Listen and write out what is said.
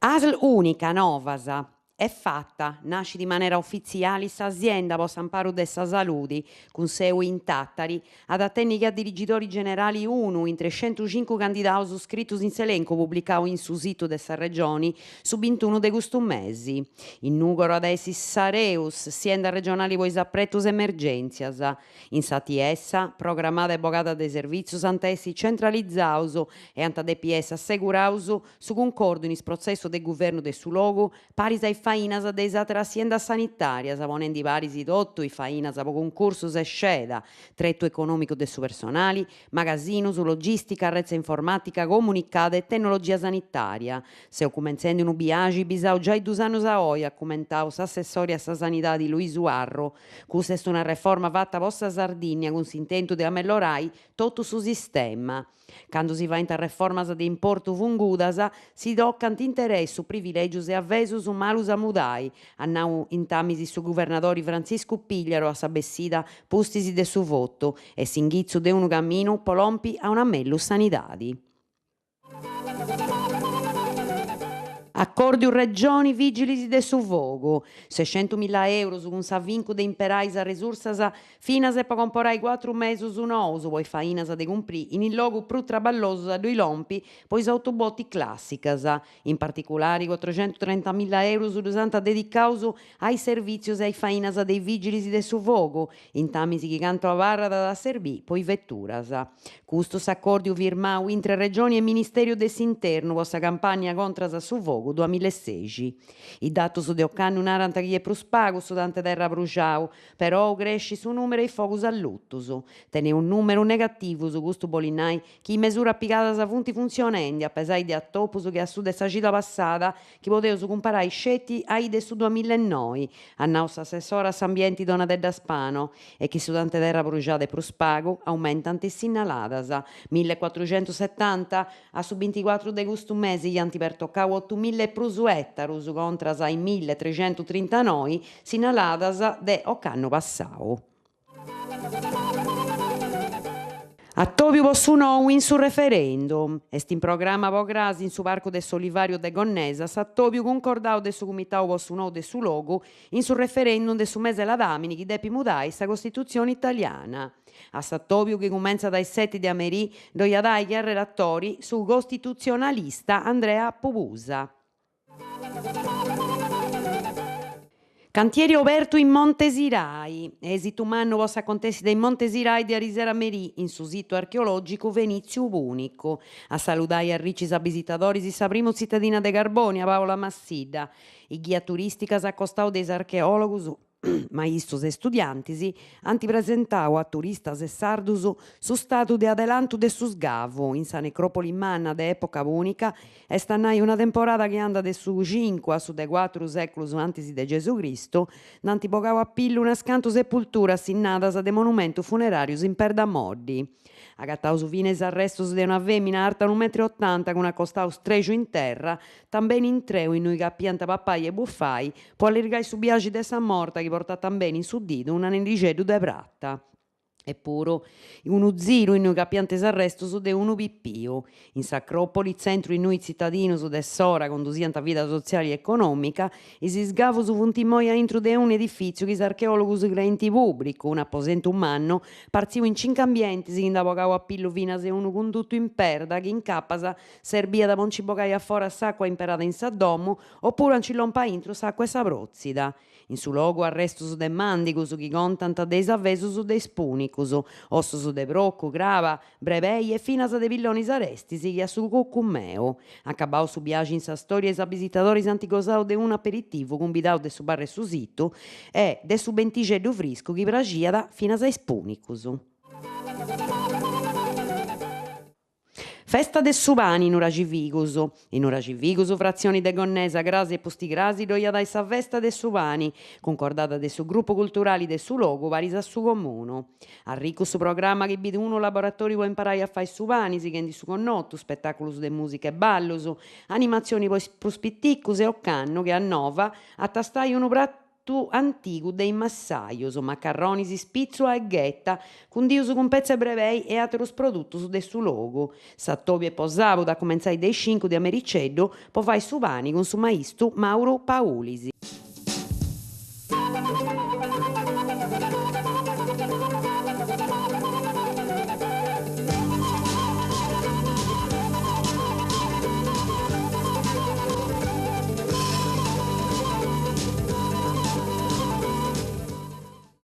Asl Unica, novas. Est fata, nascit in manera ufitziali sa sienda po s'amparu de sa saludi, cun seu in Tàtari, at a tenni che a dirigidori generali unu intre centucincu candidaus scritus in s'elencu publicau in su situ de sa Regioni su bintunu de custu mesi. In Nùgoro at a essi s'Areus, sienda regionali po is apretus e emergèntzias. In s'ATS, programada e bogada de servìtzius ant a essi centralizaus e ant a depi essi asseguraus su cuncordu in is protzessus de guvernu de su logu paris a is fainas de is àteras siendas sanitàrias, ponendi paris totu is fainas po cuncursus e sceda, tretu econòmicu de su personali, magasinus, logìstica, retza informàtica, comunicada e tennologia sanitària. Seus cumentzendi unu biaxi bisau giai dus annus a oi, at cumentau s'assessori a sa Sanidadi Luisu Arru. Custa est una reforma fata po sa Sardìnnia cun s'intentu de amellorai totu su sistema. Candu si faint arreformas de importu fungudas, si tocant interessus, privilègius e avesus malus a mudai, at nau intamis su guvernadori Frantziscu Pigliaru a sa bessida pustis de su votu, est s'inghitzu de unu caminu po lompi a una mellus sanidadi. Acòrdiu Regioni Vìgilis de su Fogu, sescentumilla euros cun s'afincu de imperai is arresursas finas e po comporai cuatru mezus nous po is fainas de cumprì in is logus prus traballosus a ddoi lompi po is autoboti clàssicas. In particulari cuatruxentutrentamilla euros ddus ant dedicaus a is servìtzius e a is fainas de is vìgilis de su fogu, intamis chi cantu abarrat at a serbì po is veturas. Custu s'acòrdiu firmau intre Regioni e Ministèriu de s'Internu po sa campànnia contras a su fogu duamilla e sexi. Is datus de ocannu narant chi est prus pagu su tanti 'e terra abruxau, perou crescit su nùmeru 'e is fogus allutus. Teneus nùmerus negativus, custu bolit nai chi is mesuras pigadas funt funtzionendi, a pesai de atopus che a su de sa cida passada, chi podeus cumparai sceti a is de su duamilla e noi, at nau s'assessora a s'ambienti Donatedda Spano, e chi su tanti 'e terra abruxada est prus pagu, aumentant is sinnaladas, millecuatruxentusetanta a su binticuatru de custu mesi chi ant pertocau otumilla e prus ètarus contras a is milletrexentutrintanoi sinnaladas de ocannu passau. Atòbiu po su nou in su referendum. Est in programma po cras in su Parcu de s'Olivàriu de Gonnesa s'atòbiu cuncordau de su Cumitau po su nou de su logu in su referendum de su mese ladàmini chi depit mudai sa Costitutzioni italiana. A s'atòbiu chi cumentzat a is seti de a merì ddoi at ai che a relatori su costitutzionalista Andrea Pubusa. Cantieri obertu in Monte Sirai. Esitu mannu po s'acontèssida in Monte Sirai de arisera merì in su situ archeològicu Fenìtziu Pùnicu. A saludai e arrici is abisitadoris sa primu tzitadina de Carbònia, Paola Massidda. Is ghias turìsticas a costau de is archeòlogus, maistus e studiantis ant presentau a turistas e sardus su stadu de adelantu de su sgavu in sa necròpoli manna de època pùnica, est a nai una temporada chi andat de su cincu a su de cuatru sèculus antis de Gesù Cristu, nd'ant bogau a pillu unas cantu sepulturas sinnadas de monumentus funeràrius in perda moddi. Agataus finas is arrestus de una fèmina arta unu metru e otanta cun a costau strexu in terra, tambeni intreu innui capiant papai e bufai po allirgai su biaxi de sa morta chi portàt tambeni in su didu un'anellixeddu de prata e puru unu ziru innui capiant is arrestus de unu pipiu. In s'Acròpoli, tzentru innui is tzitadinus de s'ora condusiant vida sotziali e econòmica, is isgavus funt immoi aintru de unu edifìtziu chi is archeòlogus creint pùbricu, un'aposentu mannu partziu in cincu ambientis chi nd'at bogau a pillu finas e unu cundutu in perda chi incapas serbiat po nci bogai a foras s'àcua imperada in sa domu opuru a nci lompi aintru s'àcua 'e sa protzida. In su logu arrestus de màndigus chi contant de is avesus de is pùnicus, ossus de procu, craba, brebei e finas de pillonis arestis che a su cucumeu. Acabau su biaxi in sa stòria is abisitadoris ant gosau de unu aperitivu cumbidau de su bar 'e su situ e de su bentixeddu friscu chi praxiat finas a is pùnicus. Festa de su pani in Nuraxi Figus. In Nuraxi Figus, fratzioni de Gonnesa, crasi e pusticrasi ddoi at ai sa festa de su pani, cuncordada de su grupu culturali de su logu paris a su comunu. Arricu su programma chi bit unu laboratoriu po imparai a fai su pani sighendi su connotu, spetàculus de mùsica e ballus, animatzioni po is prus piticus e ocannu che a nova at a stai unu pratu. Antigu antigu de is massajus, macarronis, spitzula e ghetta, cundius cun petza 'e brebei e àterus produtus de su logu. S'atòbiu est po sàbudu a cumentzai de is cincu de a mericeddu po fai su pani cun su maistu Mauru Paulis.